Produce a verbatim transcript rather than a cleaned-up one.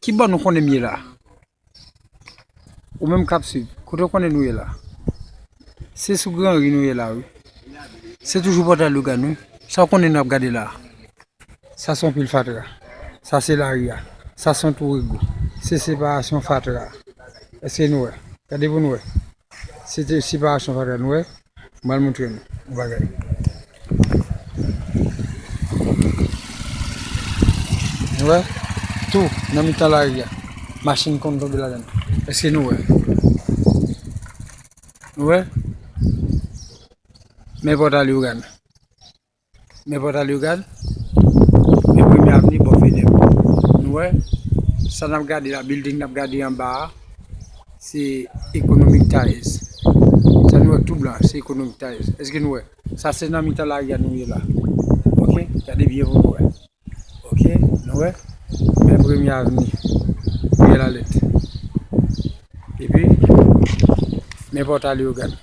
Ki bò nou konnen m ye la? Ou menm k ap swiv, kote w konnen nou ye la? Se sou Gran Ri nou ye la, wi. Se toujou Pòta Leyogàn, wi. Sa w konnen n ap gade la? Sa se yon pil fatra. Sa se lari a. Sa se yon twou regou. Se separasyon fatra. Èske nou wè? Gade pou nou wè. Se te separasyon fatra, nou wè. M pral montre nou yon bagay. Nou wè? Tou nan mitan lari a. Machin konn tonbe ladan. Èske nou wè? Nou wè? Men Pòta Leyogàn. Men Pòta Leyogàn. Men Premye Avni bò fenèb. Nou wè? Sa n ap gade la, bilding n ap gade anba a, se Economic Tiles. Sa nou wè tou blan, se Economic Tiles. Èske nou wè? Sa se nan mitan lari a nou ye la. Oke? Gade byen pou nou wè. Oke? Nou wè? Men Premye Avni. Premye lalèt. Epi, men Pòta Leyogàn.